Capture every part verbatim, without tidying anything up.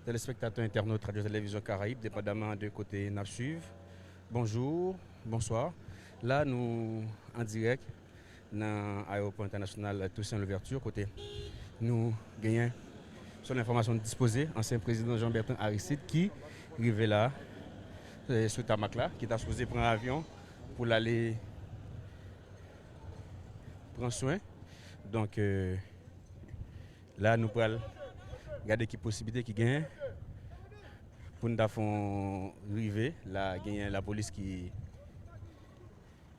Telespektatè, entènot Radyo Televizyon Karayib, depandaman de kote n ap swiv, bonjou, bonswa. La, nou an dirèk nan ayewopò entènasyonal Toussaint Louverture, kote nou genyen, selon enfòmasyon n dispoze, ansyen prezidan Jean Bertrand Aristide ki rive la, eh, sou tamak la, ki ta sipoze pran avyon pou l ale pran swen. Donk, eh, la, nou pral gade ki posiblite ki genyen pou n ta fè yon rive. La, genyen lapolis ki,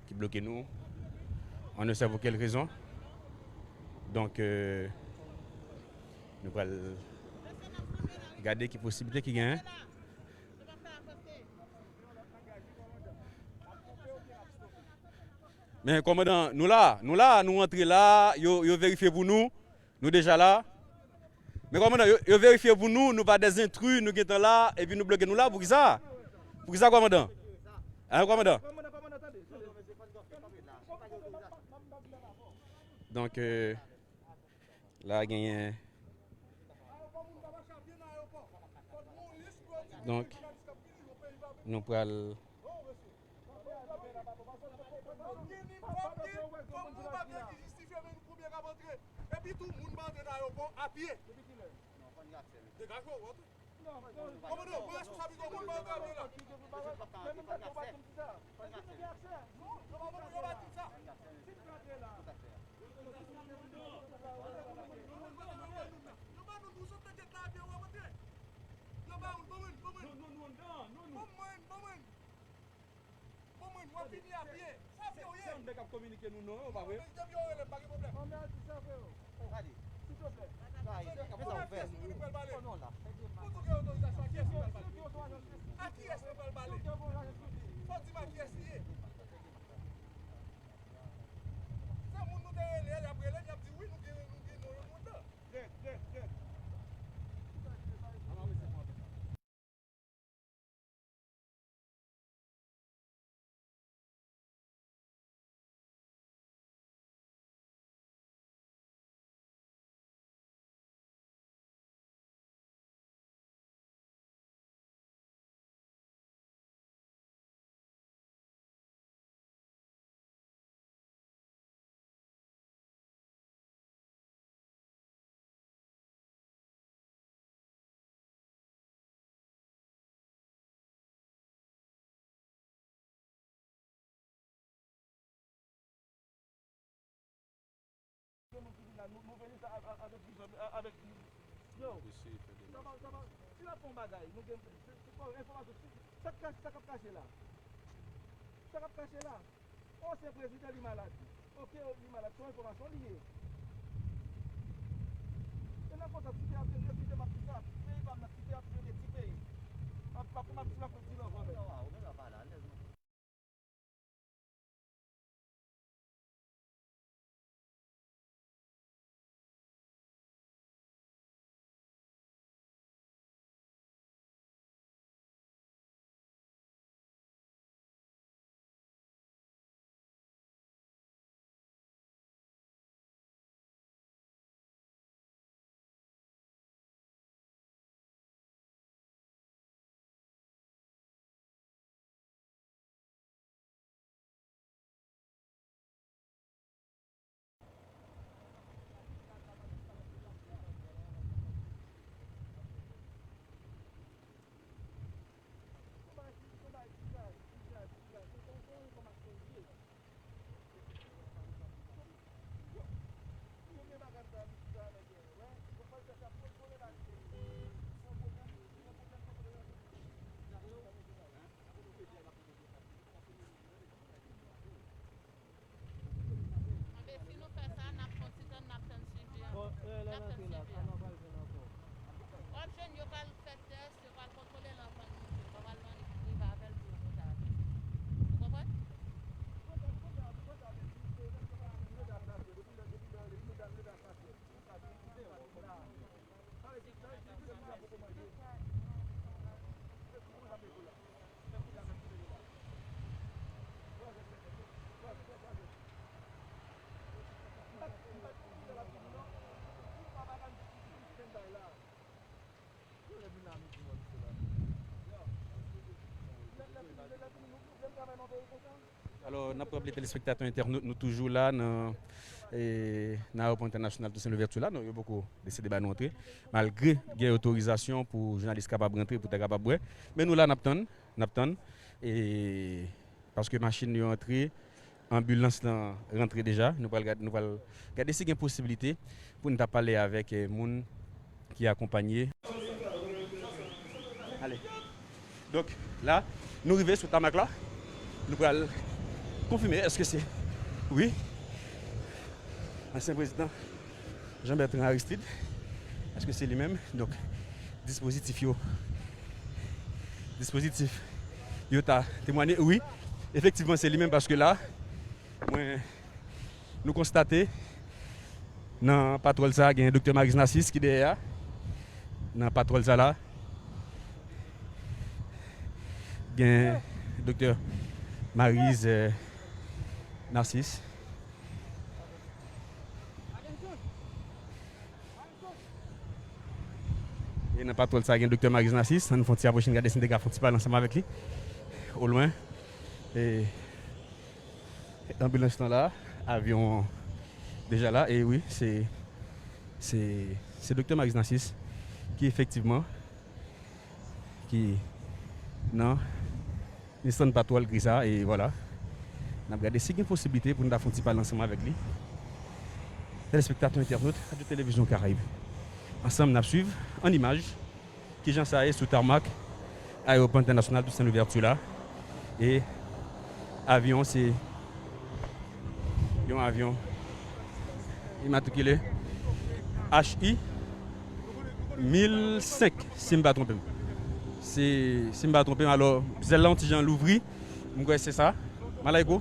ki bloke nou. On ne sait pour quelle raison. Donk, eh, nou pral gade ki posiblite ki genyen. Men kòmandan, nou la, nou la, nou antre la, yo, yo verifye pou nou, nou deja la. Men kòmandan, yo, yo verifye pou nou, nou pa des intrus, nou gentan la, epi nou bloke nou la, poukisa? Poukisa, kòmandan? Hein, kòmandan? Donk, eh, la genyen. Donk, nou pral Epi tou, moun pa antre nan ayewopò a pye. Degaje w, w antre. Kòmandan, pran responsablite w, moun pa antre a pye la. Non, yo pa ban, yo pa di sa. Yo ba nou, nou sot nan gèt la a pye, w ap antre. Yo ba nou, ban mwen, ban mwen. Ban mwen, ban mwen. Ban mwen, w ap vini a pye. Sa pye w ye. Se yon nèg k ap kominike nou non, pa vre? Depi yo rele m, pa gen pwoblèm. Anmède sa, freo. Gade. Silvouplè. Sa ki sa w fè? Pou ki pyès moun nou pral pale? Oh non, la. Pou tou gen otorizasyon, a kiyès nou pral pale? A kiyès nou pral pale? Fò w di m a kiyès li ye. Se moun nou te rele, y ap rele m, y ap di wi, nou gen, nou gen non yon moun nan. Lè, lè, lè. Nou vini la, nou, nou vini sa a-, a-, avèk vizyon, a-, avèk, yo. Sa va, sa va. Si n ap fè yon bagay, nou gen, se, se pa enfòmasyon, si, sa k ka-, sa k ap kache la? Sa k ap kache la? Ansyen prezidan li malad. Oke, li malad, se yon enfòmasyon li ye. E nan konsa, ti peyi ap vin, ti peyi ap vin, ti peyi ap vin, ti peyi. M ap, m ap, m ap, m ap di nou anvan menm. Alò, n ap raple telespektatè entènot, nou toujou la nan, e, nan ayewopò entènasyonal Toussaint Louverture la. Non, yo poko deside ba nou antre. Malgre gen otorizasyon pou jounalis kapab rantre, pou ta kapab wè. Men nou la, n ap tann, n ap tann. E, paske machin yo antre, anbilans lan rantre deja. Nou pral gad, nou pral gade si gen posiblite pou n ta pale avèk, e, moun ki akonpanye. Ale. Donk, la, nou rive sou tamak la. Nou pral konfime èske se, wi, ansyen prezidan Jean Bertrand Aristide. Èske se li menm? Donk, dispozitif yo, dispozitif yo ta temwanye, wi, efektivman, se li menm, paske la, mwen, nou konstate nan patwòl sa a, gen Doktè Maryse Narcisse ki dèyè a. Nan patwòl sa la, gen Doktè Maryse, euh, Narcisse. E nan patwòl sa a, gen Doktè Maryse Narcisse. Ann fè yon ti apwoche, n gade si n te ka fè yon ti pale ansanm avèk li. Olwen. E anbilans lan la, avyon deja la. E wi, se, se, se Doktè Maryse Narcisse ki efektivman, ki nan Nissan patwòl gri sa a, e vwala. N ap gade si gen posiblite pou n ta fè yon ti pale ansanm avèk li. Telespektatè, entènot, Radyo Televizyon Karayib. Ansanm, n ap swiv an imaj kijan sa ye sou tarmak ayewopò entènasyonal Toussaint Louverture la. E avyon, se yon avyon imatrikile H I mil senk, si m pa twonpe m. Se, si m pa twonpe m, alò, zèl la yon ti jan louvri, m kwè se sa. Malayko.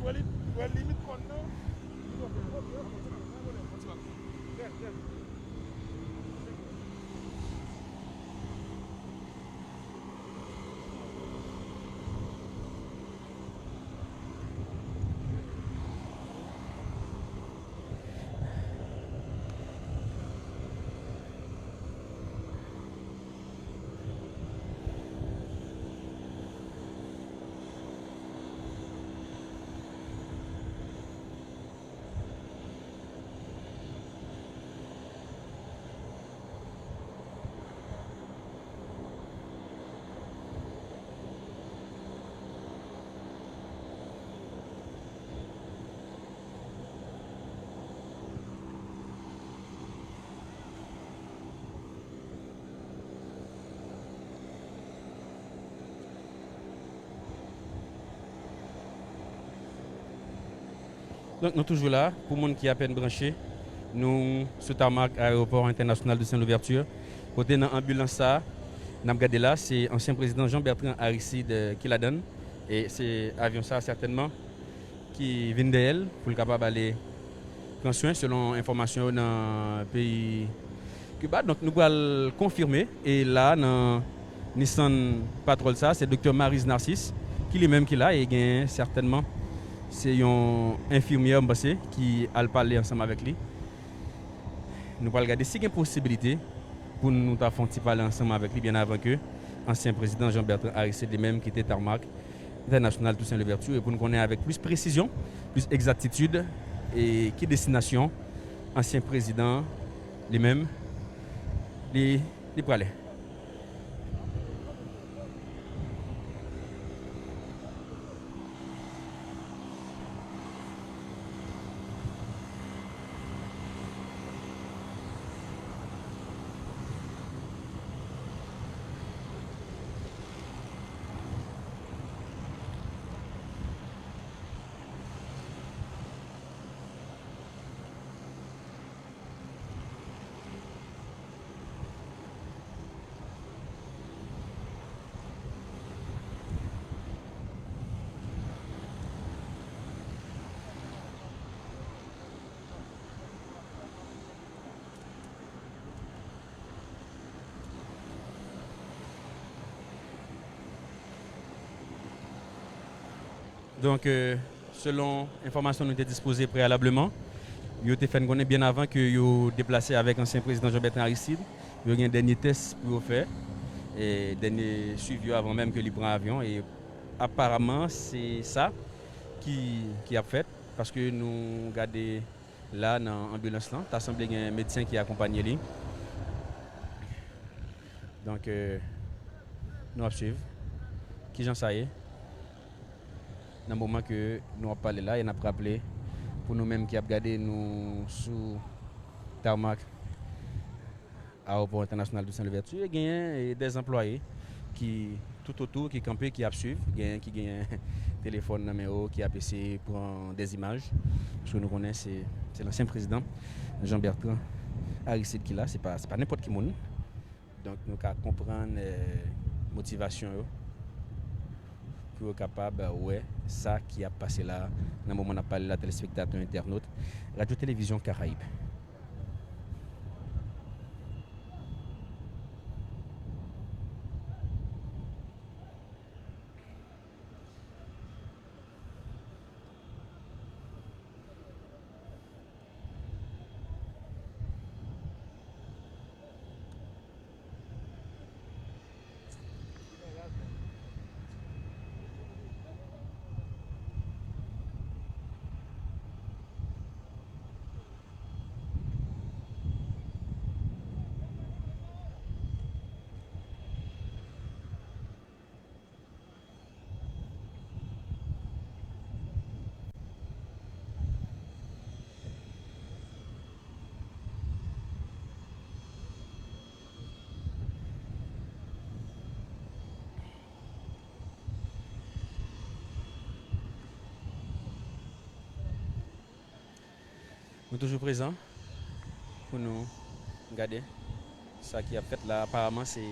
Donk, nou toujou la. Pou moun ki apèn branche, nou sou tamak ayewopò entènasyonal de Saint Louverture, kote nan anbilans sa a, n ap gade la, se ansyen prezidan Jean Bertrand Aristide, eh, ki ladan l. E se avyon sa a, sètènman, ki vin dèyè l pou l kapab ale pran swen, selon enfòmasyon yo nan peyi Kiba. Donk, nou pral konfime, e la, nan Nissan Patrol sa, se Doktè Maryse Narcisse ki li menm ki la, e gen sètènman se yon enfimyè, m panse, ki al pale ansanm avèk li. Nou pral gade si gen posiblite pou nou ta fè yon ti pale ansanm avèk li, byen avan ke ansyen prezidan Jean Bertrand Aristide li menm kite tarmak entènasyonal Toussaint Louverture, e pou n konnen avèk plis presizyon, plis egzaktitid, e ki destinasyon ansyen prezidan li menm li, li prale. Donk, eh, selon enfòmasyon nou te dispoze preyalableman, yo te fè n konnen byen avan ke yo deplase avèk ansyen prezidan Jean Bertrand Aristide, yo gen dènye tès pou yo fè, e dènye swivi yo avan menm ke li pran avyon, e Aparaman, se sa ki, ki ap fèt, paske nou gade la nan anbilans lan, ta sanble gen medsen ki akonpanye li. Donk, euh, nou ap swiv kijan sa ye nan moman ke nou ap pale la, e n ap raple pou nou menm ki ap gade nou sou tarmac Aéroport International Toussaint Louverture, genyen, e, dè anplwaye ki toutotou, ki kanpe, ki ap swiv, genyen ki genyen telefòn nan men yo, ki ap eseye pran dè imaj. Paske nou konnen se, se lansyen prezidan Jean Bertrand Aristide ki la, se pa, se pa nenpòt ki moun. Donk, nou ka konprann, eh, motivasyon yo pou yo kapab wè sa ki ap pase la nan moman n ap pale la, telespektatè, entènot, Radyo Televizyon Karayib. Nou toujou prezan pou nou gade sa ki ap fèt la. Aparaman, se,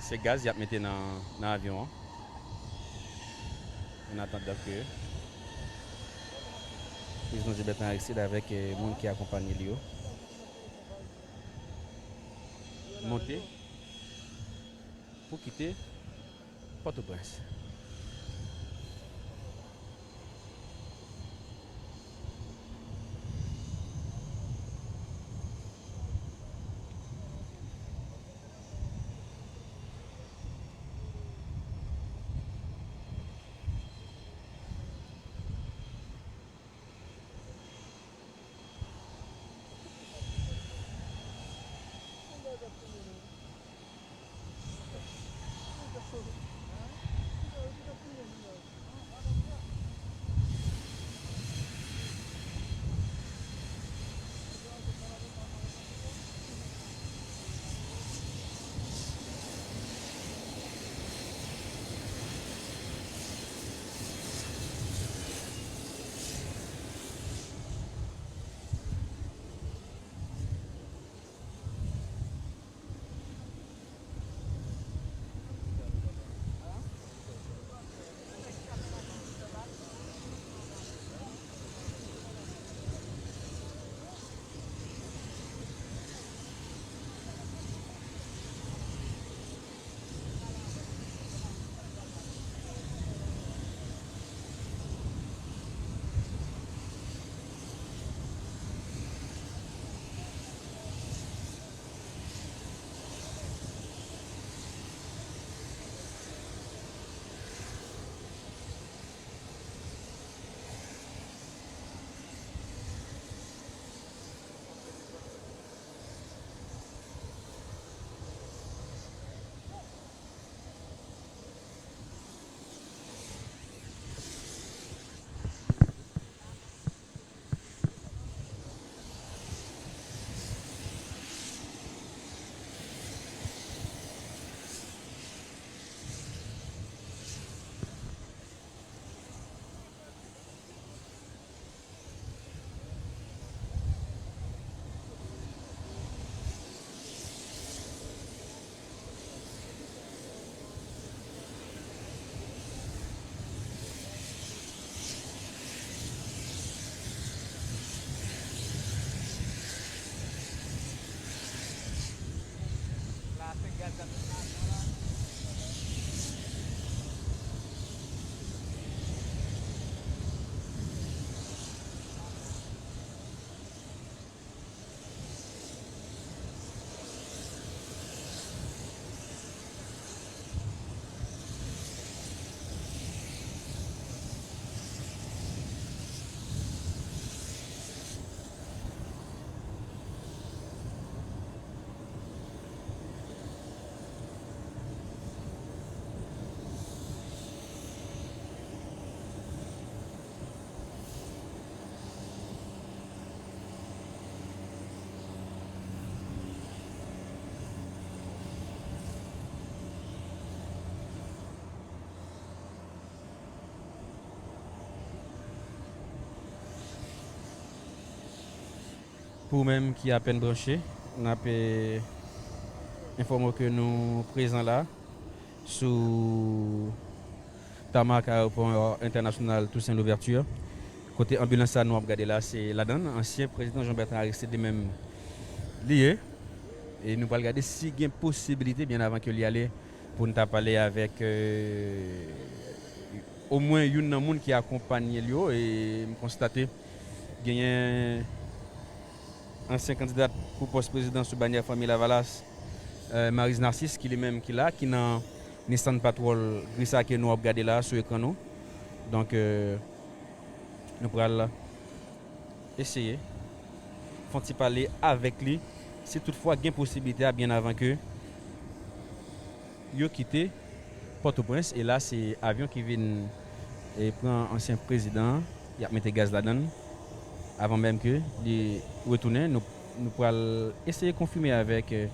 se gaz y ap mete nan, nan avyon an. An atandan ke prezidan Jean Bertrand Aristide avèk, eh, moun ki akonpanye li yo monte pou kite Pòtoprens. Pou ou menm ki apèn branche, n ap, eh, enfòme w ke nou prezan la sou tamak Ayewopò Entènasyonal Toussaint Louverture. Kote anbilans sa nou ap gade la, se ladan l ansyen prezidan Jean Bertrand Aristide li menm li ye. E nou pral gade si gen posibilite, byen avan ke li ale, pou n ta pale avèk, eh, omwen youn nan moun ki akonpanye l yo. E m konstate genyen ansyen kandida pou pòs prezidan sou banyè Fanmi Lavalas, eh, Maryse Narcisse, ki li menm ki la, ki nan Nissan Patrol gri sa ke nou ap gade la sou ekran nou. Donk, eh, nou pral eseye fè yon ti pale avèk li, si toutfwa gen posiblite a, byen avan ke yo kite Pòtoprens. E la, se avyon ki vin, eh, pran ansyen prezidan an, y ap mete gaz ladan l, avan menm ke li retounen. Nou, nou pral eseye konfime avèk, eh,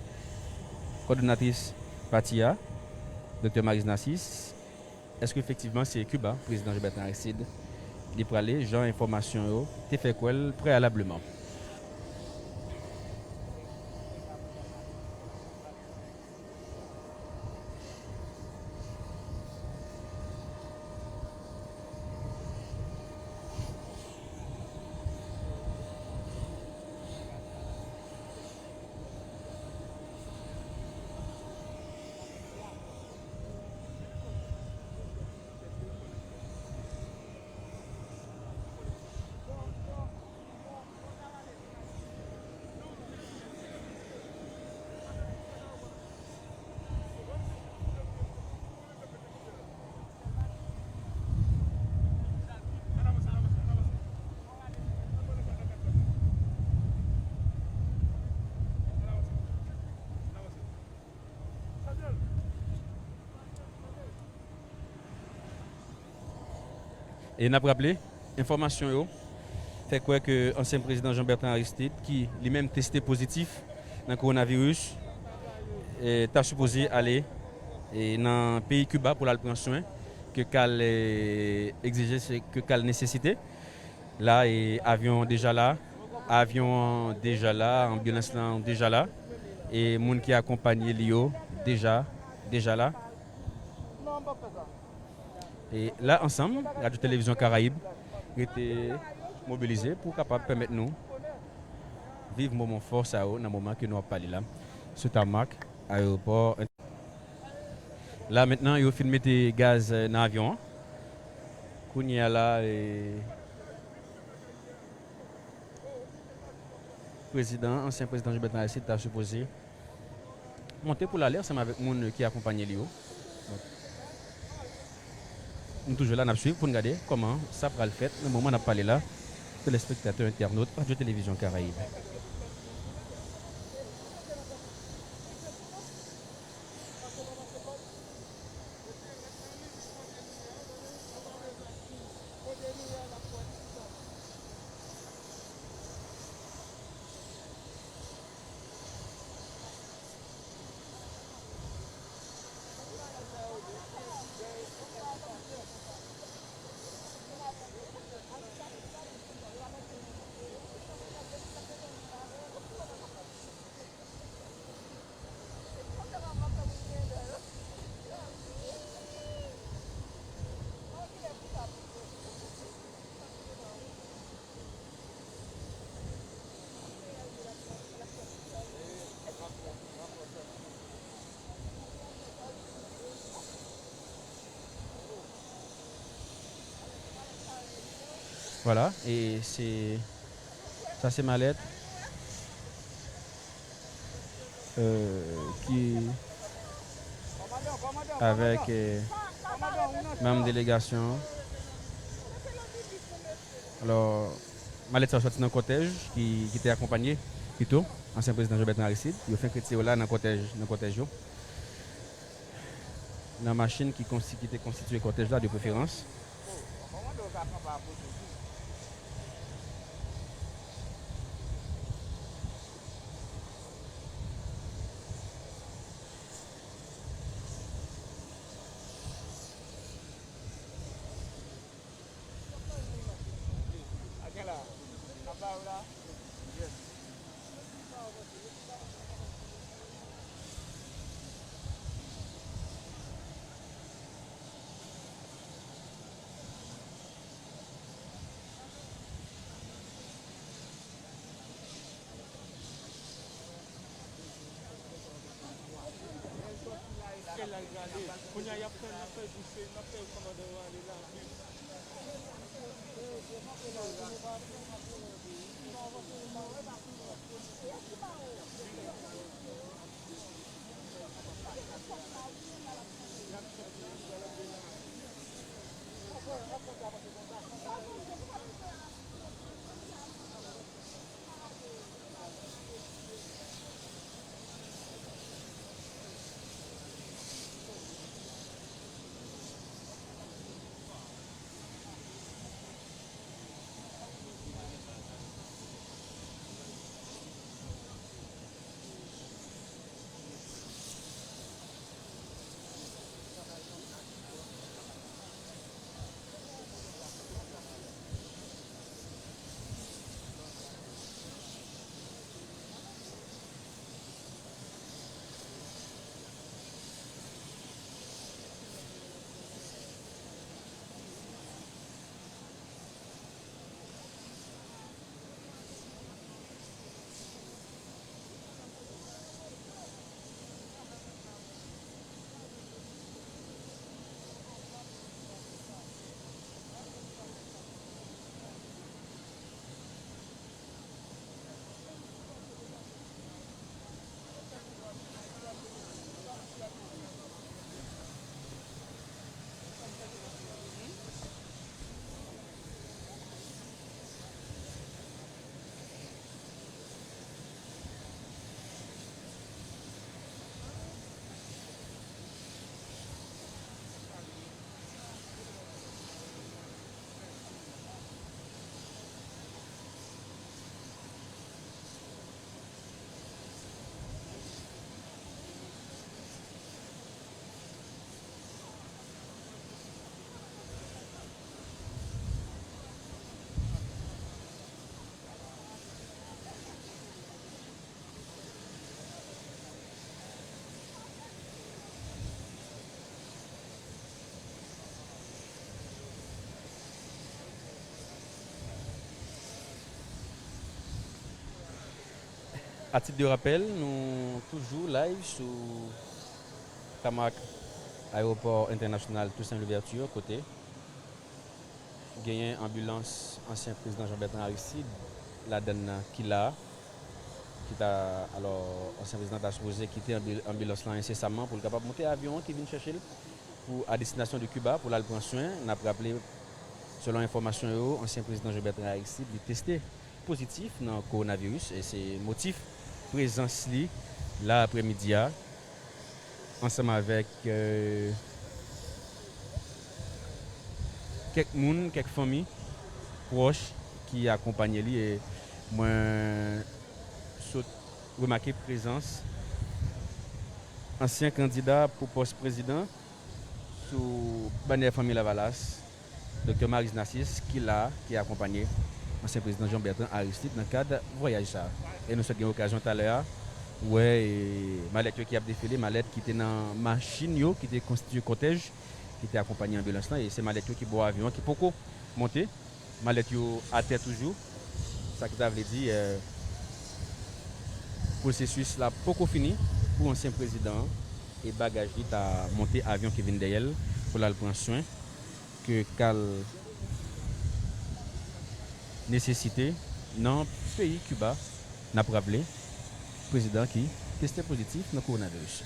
kòdonatris pati a, Doktè Maryse Narcisse, èske efektivman se Kiba, prezidan Jean Bertrand Aristide, li prale, jan enfòmasyon yo te fè kwè l preyalableman. E n ap raple, enfòmasyon yo fè kwè ke ansyen prezidan Jean Bertrand Aristide, ki li menm teste pozitif nan kowonaviris, eh, ta sipoze ale, eh, nan peyi Kiba pou l al pran swen ke ka l, eh, egzije, se ke ka l nesesite. La, eh, avyon an deja la, avyon an deja la, anbilans lan deja la, e moun ki akonpanye li yo deja, deja la. E la, ansanm, Radyo Televizyon Karayib rete mobilize pou kapab pèmèt nou viv moman fò sa yo nan moman ke nou ap pale la sou tamak ayewopò. La, mentnan, yo fin mete gaz, eh, nan avyon an. Kounye a la, eh, prezidan, ansyen prezidan Jean Bertrand Aristide ta sipoze monte pou l ale ansanm avèk moun ki akonpanye li yo. Donk, nou toujou la, n ap swiv pou n gade kòman sa pral fèt nan moman n ap pale la. Telespektatè, entènot, Radyo Televizyon Karayib. Vwala, e se, sa se malèt, euh, ki avèk, euh, manm delegasyon an. Alò, malèt sa yo sòti nan kòtèj ki, ki te akonpanye, pito, ansyen prezidan Jean Bertrand Aristide. Yo fenk retire yo la nan kòtèj, nan kòtèj yo. Nan machin ki konsti-, ki te konstitye kòtèj la de preferans. Kounye a, y ap fè, n ap fè pouse, n ap fè kòmandan yo ale la. A tit de rapèl, nou toujou live sou tamak ayewopò entènasyonal Toussaint Louverture, kote genyen anbilans ansyen prezidan Jean Bertrand Aristide ladann nan ki la, ki ta, alò, ansyen prezidan ta sipoze kite anbi-, anbilans lan ensesaman pou l kapab monte avyon an ki vin chèche l pou a destinasyon de Kiba pou l al pran swen. N ap raple, selon enfòmasyon yo, ansyen prezidan Jean Bertrand Aristide li teste pozitif nan kowonaviris, e se motif prezans li la aprèmidi a, ansanm avèk, euh, kèk moun, kèk fanmi pwòch ki akonpanye li, e mwen sot remake prezans ansyen kandida pou pòs prezidan sou bannè Fanmi Lavalas, Doktè Maryse Narcisse, ki la, ki akonpanye ansyen prezidan Jean Bertrand Aristide nan kad vwayaj sa a. E nou sot gen okazyon talè a wè, e, malèt yo ki ap defile, malèt ki te nan machin yo, ki te konstitye kòtèj, ki te akonpanye anbilans lan, e se malèt yo ki bò avyon an, ki poko monte. Malèt yo atè toujou. Sa ki ta vle di, eh, pwosesis la poko fini pou ansyen prezidan an e bagaj li ta monte avyon ki vin dèyè l pou l al pran swen ke ka l nesesite nan peyi Kiba. N ap raple, prezidan ki teste pozitif nan kowonaviris.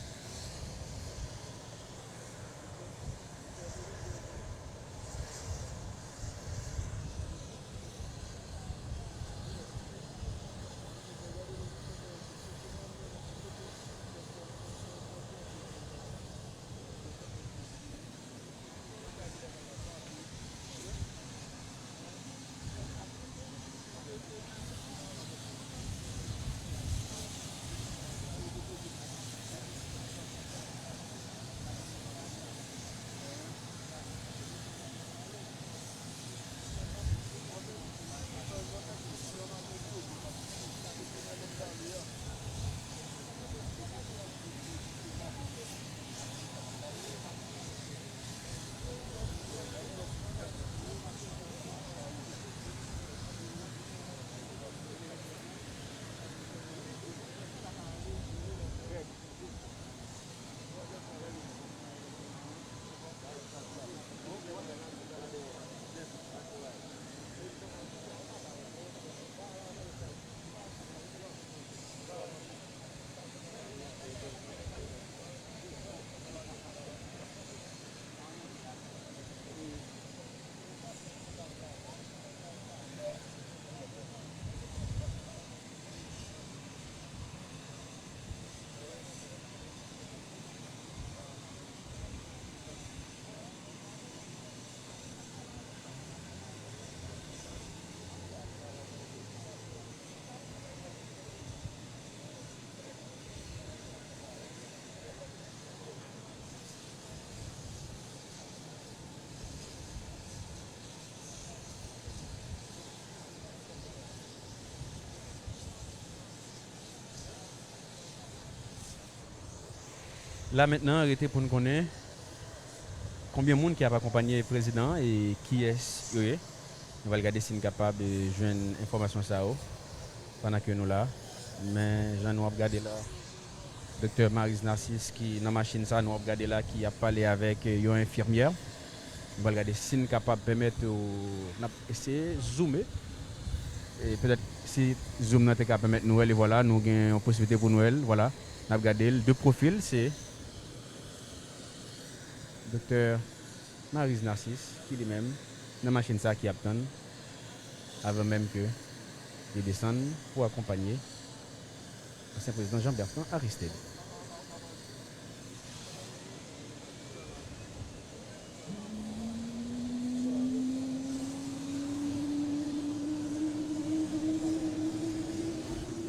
La mentnan, rete pou n konnen konbyen moun ki ap akonpanye prezidan an e kiyès yo ye. Nou pral gade si n kapab, eh, jwenn enfòmasyon sa yo pandan ke nou la. Men jan nou ap gade la, Doktè Maryse Narcisse ki nan machin sa nou ap gade la, ki ap pale avèk, eh, yon enfimyè. Nou pral gade si n kapab pèmèt, eh, n ap eseye zoome. E petèt si zoom nan te ka pèmèt nou wè l, e vwala, nou gen yon posiblite pou nou wè l, vwala. N ap gade l de pwofil, se Doktè Maryse Narcisse, ki li menm nan machin sa ki ap tann, avan menm ke li desann pou akonpanye ansyen prezidan Jean Bertrand Aristide.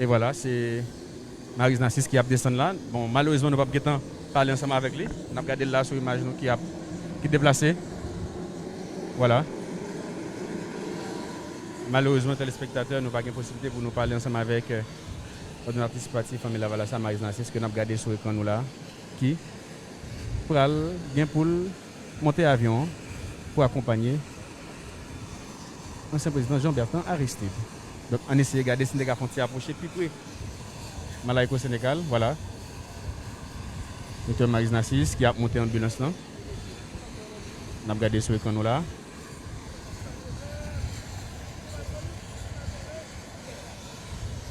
E vwala, se Maryse Narcisse ki ap desann la. Bon, malerezman, nou p ap gentan pale ansanm avèk li. N ap gade l la sou imaj nou ki ap, ki deplase. Vwala. Malerezman, telespektatè, nou pa gen posiblite pou nou pale ansanm avèk, eh, kòdonatris pati Fanmi Lavalas la, Maryse Narcisse, ke n ap gade sou ekran nou la, ki pral gen pou l monte avyon an pou akonpanye ansyen prezidan Jean Bertrand Aristide. Donk, ann eseye gade si n te ka fè yon ti apwoche pi pre. Malaykou Senegal, vwala. Doktè Maryse Narcisse ki ap monte anbilans lan. N ap gade sou ekran nou la.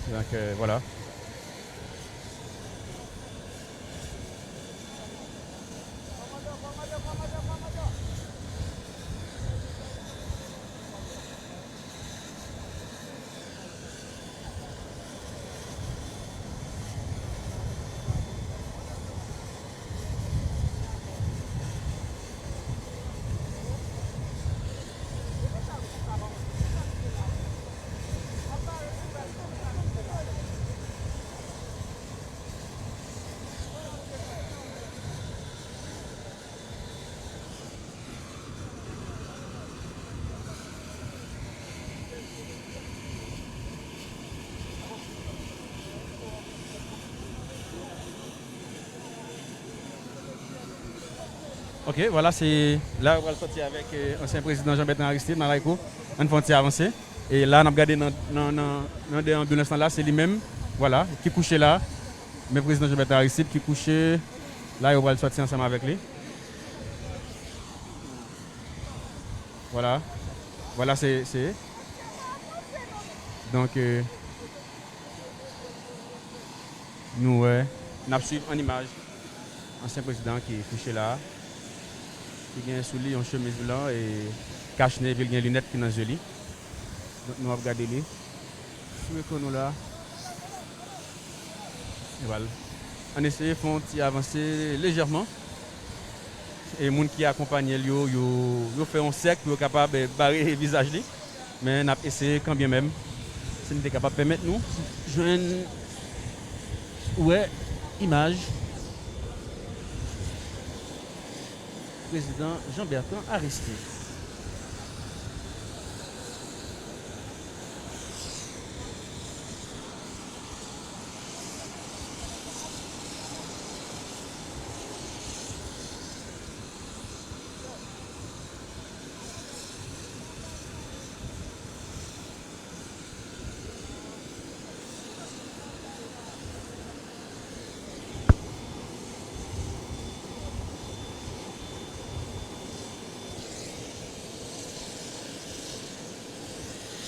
Donk, euh, vwala. Ok, vwala, se la yo pral sòti avèk, eh, ansyen prezidan Jean Bertrand Aristide, Malaykou. Ann fè yon ti avanse. E la, n ap gade nan, nan, nan, nan de anbilans lan la, se li menm, vwala, ki kouche la. Men prezidan Jean Bertrand Aristide ki kouche la, yo pral sòti ansanm avèk li. Vwala. Vwala, se, se. Donk, euh, nou wè, n ap swiv an imaj ansyen prezidan ki kouche la, ki gen sou li yon chemiz blan e kach nev, li gen linèt ki nan zye li. Donk, nou ap gade li sou ekran nou la. Eval. Ann eseye fè yon ti avanse lejèman. E moun ki akonpanye l yo, yo, yo fè yon sèk pou yo kapab, eh, bare vizaj li. Men n ap eseye kanbyen menm. Si n te kapab pèmèt nou jwenn, wè imaj prezidan Jean Bertrand Aristide.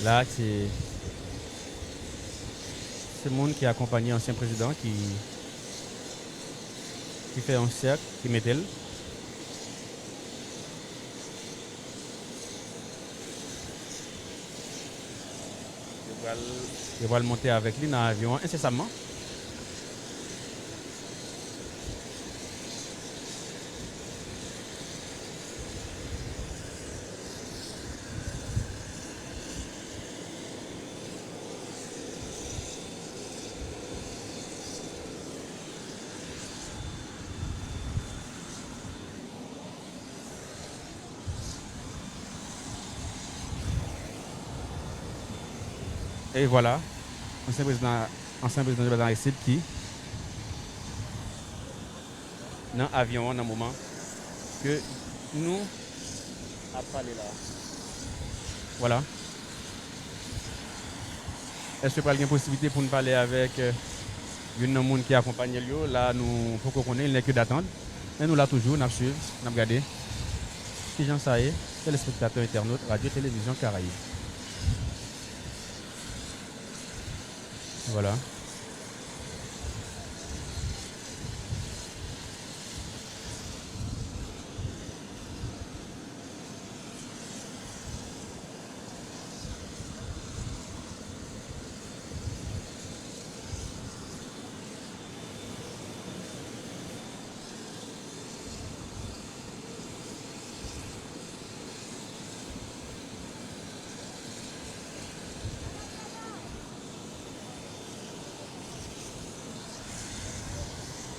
La, se, se moun ki akonpanye ansyen prezidan ki, ki fè yon sèk, ki mete l. Yo pral, yo pral monte avèk li nan avyon an ensesamman. E vwala, ansyen prezidan, ansyen prezidan Jovenel Aristide ki, nan avyon an nan moman ke nou ap pale la. Vwala. Èske pral gen posiblite pou n pale avèk, euh, youn nan moun ki akonpanye l yo? La, nou poko konnen, il n'est que d'attendre. Men nou la toujou, n ap swiv, n ap gade kijan sa ye, telespektatè, entènot, Radyo Televizyon Karayib. Vwala.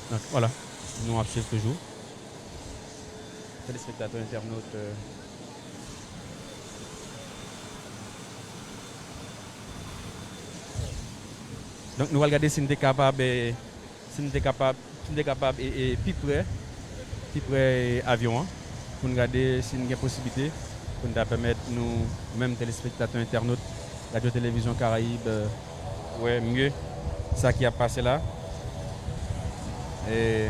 Donk, vwala, nou ap swiv toujou. Telespektatè, entènot, euh, donk, nou pral gade si n te kapab, eh, si n te kapab, si n te kapab, e, e, pi pre, pi pre, e, avyon an, pou n gade si n gen posiblite pou n ta pèmèt nou, nou menm telespektatè, entènot Radyo Televizyon Karayib, e, wè mye sa ki ap pase la. E,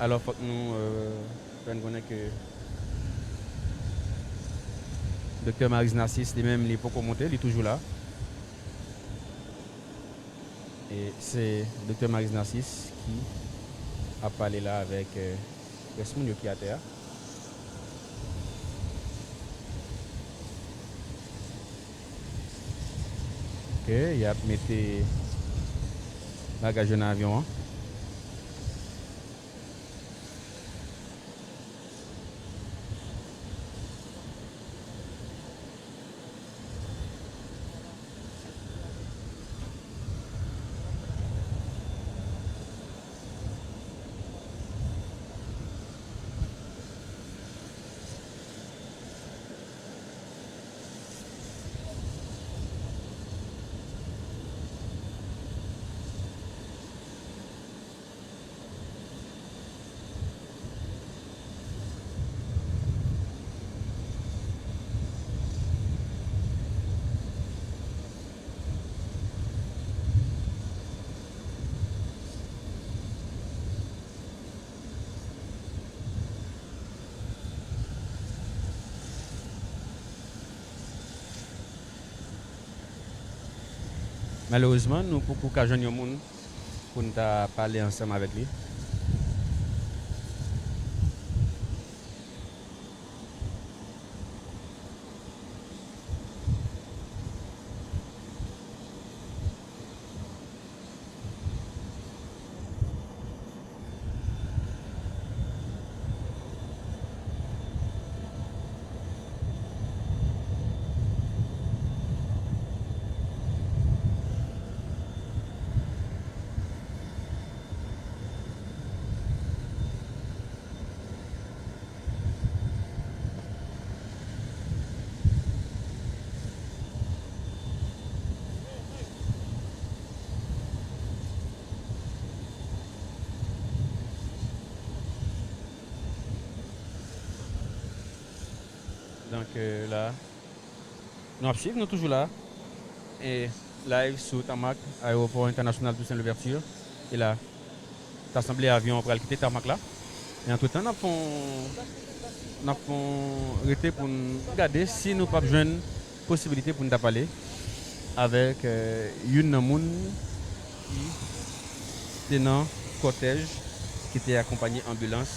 alò, fòk nou, e, fè n konnen ke Doktè Maryse Narcisse, li menm, li poko monte, li toujou la. E se Doktè Maryse Narcisse ki ap pale la avèk, e, rès moun yo ki atè a. Ok, y ap mete bagaj yo nan avyon an. Malerezman, nou poko ka jwenn yon moun pou n ta pale ansanm avèk li. Donk, euh, la, nou ap swiv, nou toujou la. E live sou tamak, Ayewopò Entènasyonal Toussaint Louverture. E la, ta sanble avyon an pral kite tamak la. E antretan, n ap fè yon, n ap fè yon rete pou n gade si nou p ap jwenn posibilite pou n ta pale avèk, eh, youn nan moun ki te nan kòtèj ki te akonpanye anbilans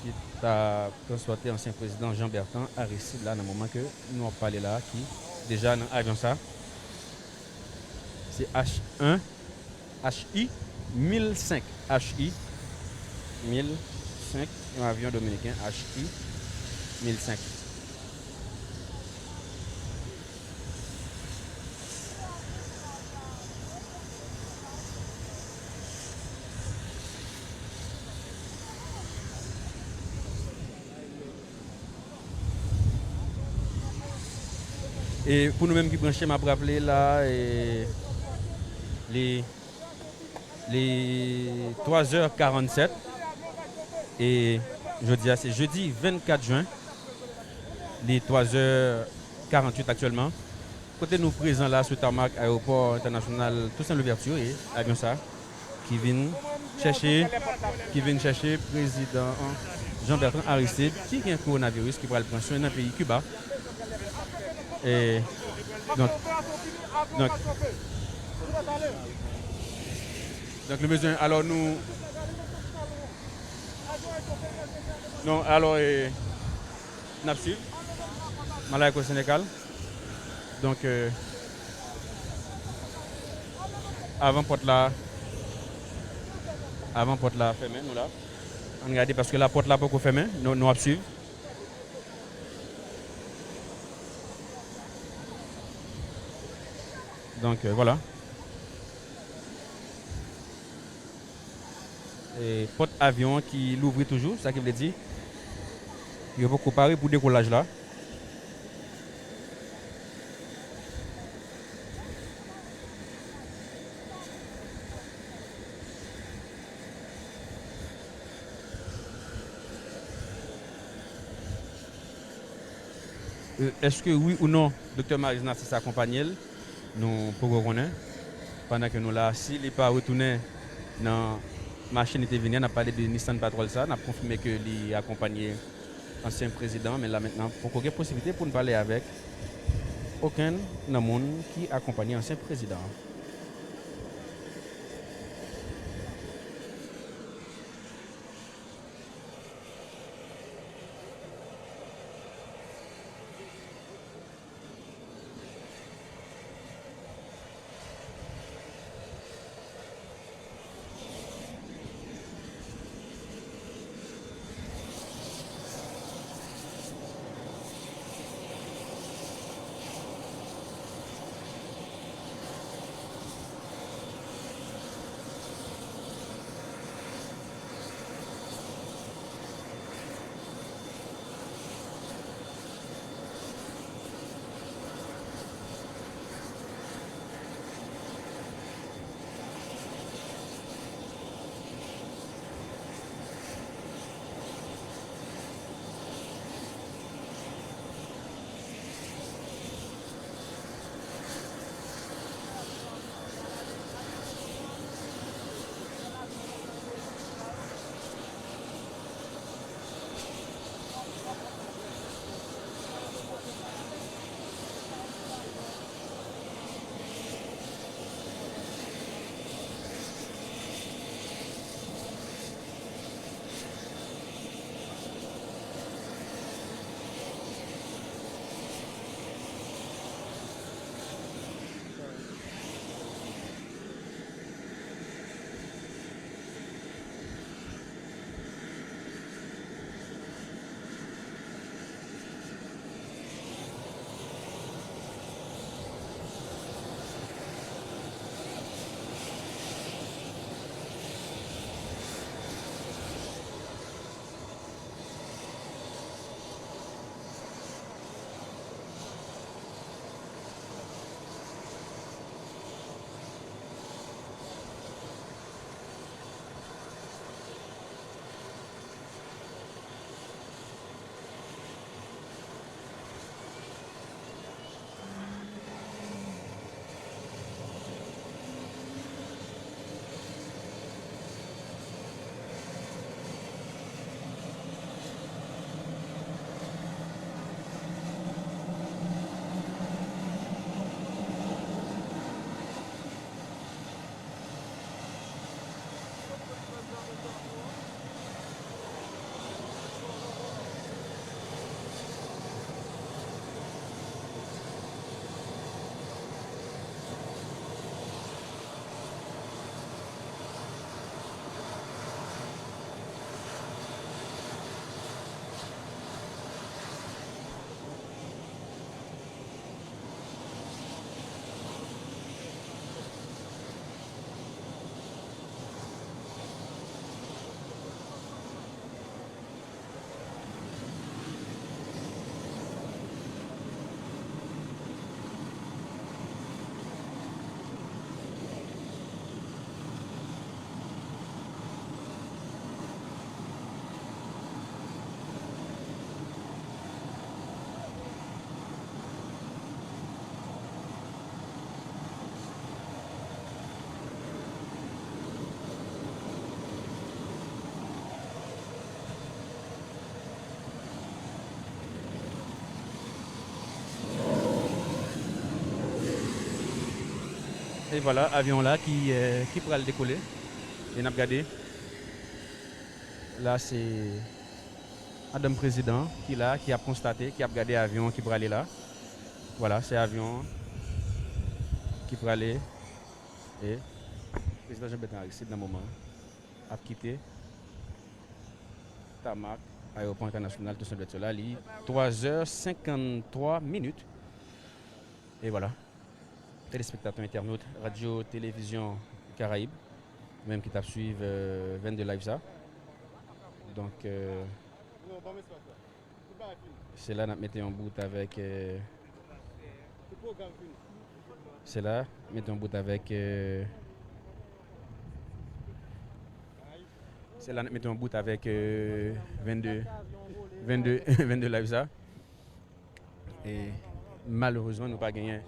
ki ta transpòte ansyen prezidan Jean Bertrand Aristide la, nan moman ke nou ap pale la, ki deja nan avyon sa. Se H un, H I mil senk, H I mil senk, yon avyon dominiken, H I mil senk. E pou nou menm ki branche, m ap raple la, e, li, li twa zè karannsèt, e jodi a se jedi vennkat jen, li twa zè karanntuit aktyèlman. Kote nou prezan la sou tarmak ayewopò entènasyonal Toussaint Louverture, e avyon sa ki vin chèche, ki vin chèche prezidan an, Jean Bertrand Aristide, ki gen kowonaviris, ki pral pran swen nan peyi Kiba. E, donk, donk, donk, nou bezwen, alò, nou, non, alò, e, n ap swiv. Malayko Senegal. Donk, e, avan pòt la, avan pòt la fèmen, nou la. Ann gade, paske la pòt la poko fèmen, nou, nou ap swiv. Donk, e, vwala. E, pòt avyon an ki louvri toujou, sa ki vle di, yo poko pare pou dekolaj la. E, èske wi ou non, Doktè Maryse Narcisse akonpanye l? Nou poko konnen. Pandan ke nou la, si li pa retounen nan machin li te vini an, n ap pale de Nissan Patrol sa, n ap konfime ke li akonpanye ansyen prezidan, men la mentnan poko gen posiblite pou n pale avèk okenn nan moun ki akonpanye ansyen prezidan an. E vwala, avyon la ki, eh, ki pral dekole. E n ap gade. La, se madanm prezidan ki la, ki ap konstate, ki ap gade avyon ki prale la. Vwala, se avyon ki prale. E prezidan Jean Bertrand Aristide, nan moman, ap kite tamak ayewopò entènasyonal Toussaint Louverture la. Li twa zè senkanntwa minit. E vwala. Telespektatè, entènot, Radyo Televizyon Karayib, menm ki t ap swiv, euh, vennde live sa. Donk, euh, se la n ap mete yon bout avèk, euh, se la, mete yon bout avèk, euh, se la n ap mete yon bout avèk, euh, vennde, vennde, vennde live sa. E malerezman, nou pa genyen.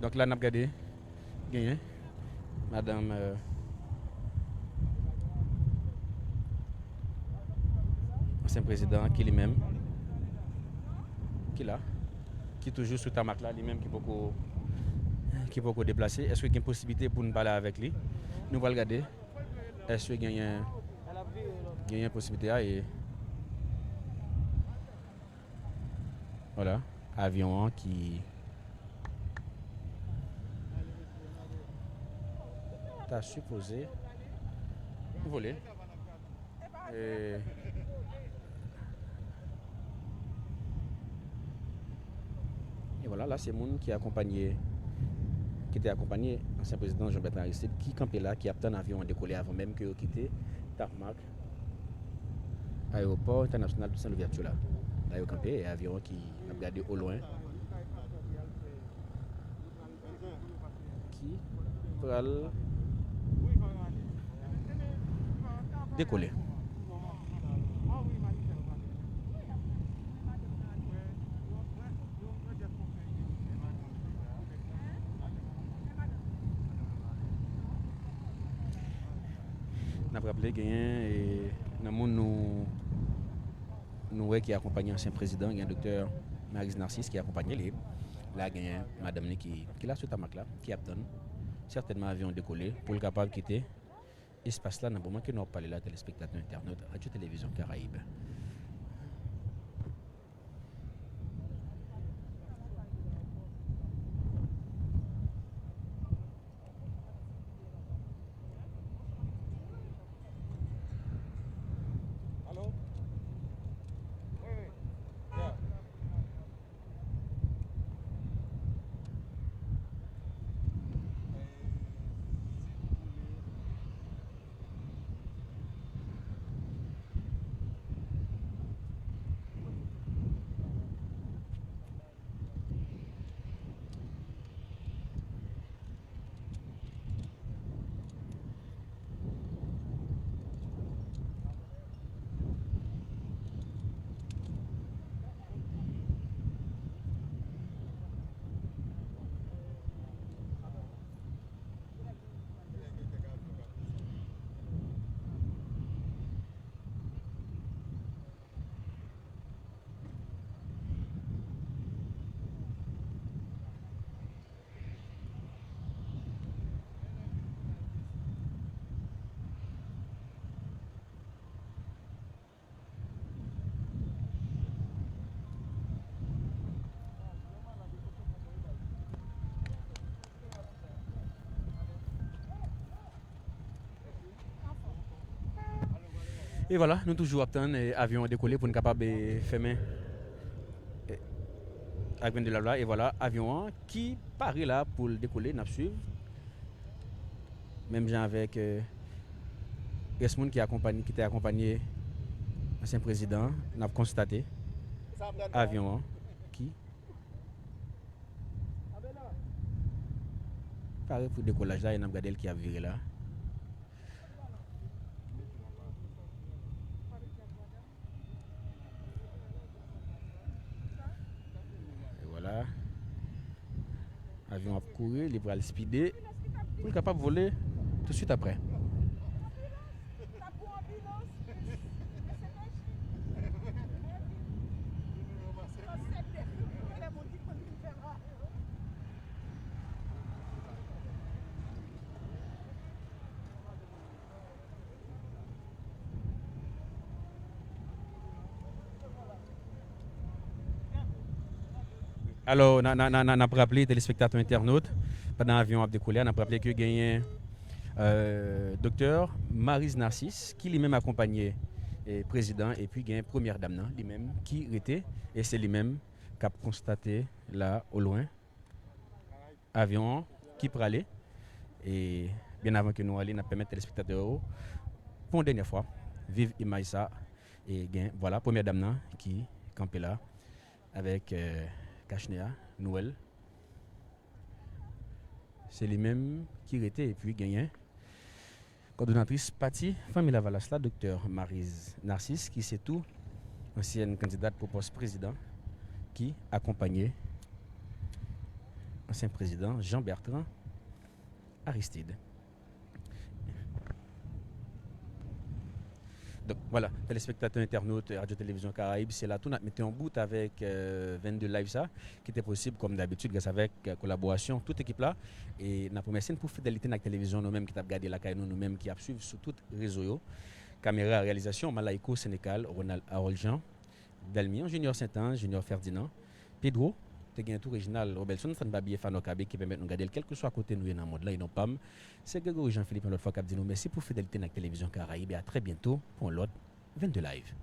Donk la, n ap gade, genyen madanm, euh, ansyen prezidan ki li menm, ki la, ki toujou sou tamak la, li menm ki poko, ki poko deplase. Èske gen posiblite pou n pale avèk li? Nou pral gade. Èske genyen, genyen posiblite a e, vwala, avyon an ki ta sipoze vole. E, e vwala, la se moun ki akonpanye, ki te akonpanye ansyen prezidan Jean Bertrand Aristide ki kanpe la, ki ap tann avyon an dekole avan menm ke yo kite tarmak ayewopò entènasyonal Toussaint Louverture la. La yo kanpe, e avyon an ki n ap gade olwen. Ki pral dekole. N ap raple genyen, e, nan moun nou, nou wè ki akonpanye ansyen prezidan, gen Doktè Maryse Narcisse ki akonpanye li. La genyen madanm li ki, ki la sou tamak la, ki ap tann sètènman avyon an dekole pou l kapab kite espas la nan moman ke nou ap pale la, telespektatè, entènot Radyo Televizyon Karayib. E vwala, nou toujou ap tann, e, avyon an dekole pou n kapab, e, fèmen, e, ak vennde live la. E vwala, avyon an ki pare la pou l dekole, n ap swiv. Menm jan avèk, e, rès moun ki akonpanye, ki te akonpanye ansyen prezidan an, n ap konstate avyon an ki pare pou dekolaj la, e n ap gade l ki ap vire la. E vwala. Avyon ap kouri, li pral spide pou l kapab vole tousuit aprè. Alò, n a- n a- n a- n a- n ap raple telespektatè entènot, pandan avyon ap dekole a, n ap raple ke genyen euh, Doktè Maryse Narcisse, ki li menm akonpanye eh, prezidan, epi gen premyè dam nan, li menm ki rete, e se li menm k ap konstate la o lwen avyon an ki prale. E byen avan ke nou ale, n ap pèmèt telespektatè yo, pou yon dènyè fwa, viv imaj sa. E gen, vwala, premyè dam nan ki kanpe la avèk euh, kachne a, nou wè l. Se li menm ki rete, epi genyen kòdonatris pati Fanmi Lavalas la, Doktè Maryse Narcisse, ki se tou ansyèn kandidad pou pòs prezidan, ki akonpanye ansyen prezidan Jean Bertrand Aristide. Donk, vwala, telespektatè entènot Radyo Televizyon Karayib, se la tou n ap mete yon bout avèk euh, vennde Live sa, ki te posib, kòm dabitid, gras avèk euh, kolaborasyon tout ekip la. E n ap remèsye n pou fidelite n ak televizyon, nou menm ki t ap gade lakay nou, nou menm ki ap swiv sou tout rezo yo. Kamera, reyalizasyon, Malaiko Sénécal, Ronald Harold Jean, Dalmian Junior Saint-Ange, Junior Ferdinand, Pedro, te gen tou Reginald Robelson, san n pa bliye Fano Kabe ki pèmèt nou gade l kèlkeswa kote nou ye nan mond lan, e non pa m, se Gregory Jean Philippe yon lòt fwa k ap di nou mèsi pou fidelite n ak Televizyon Karayib e a trè byento pou yon lòt vennde Live.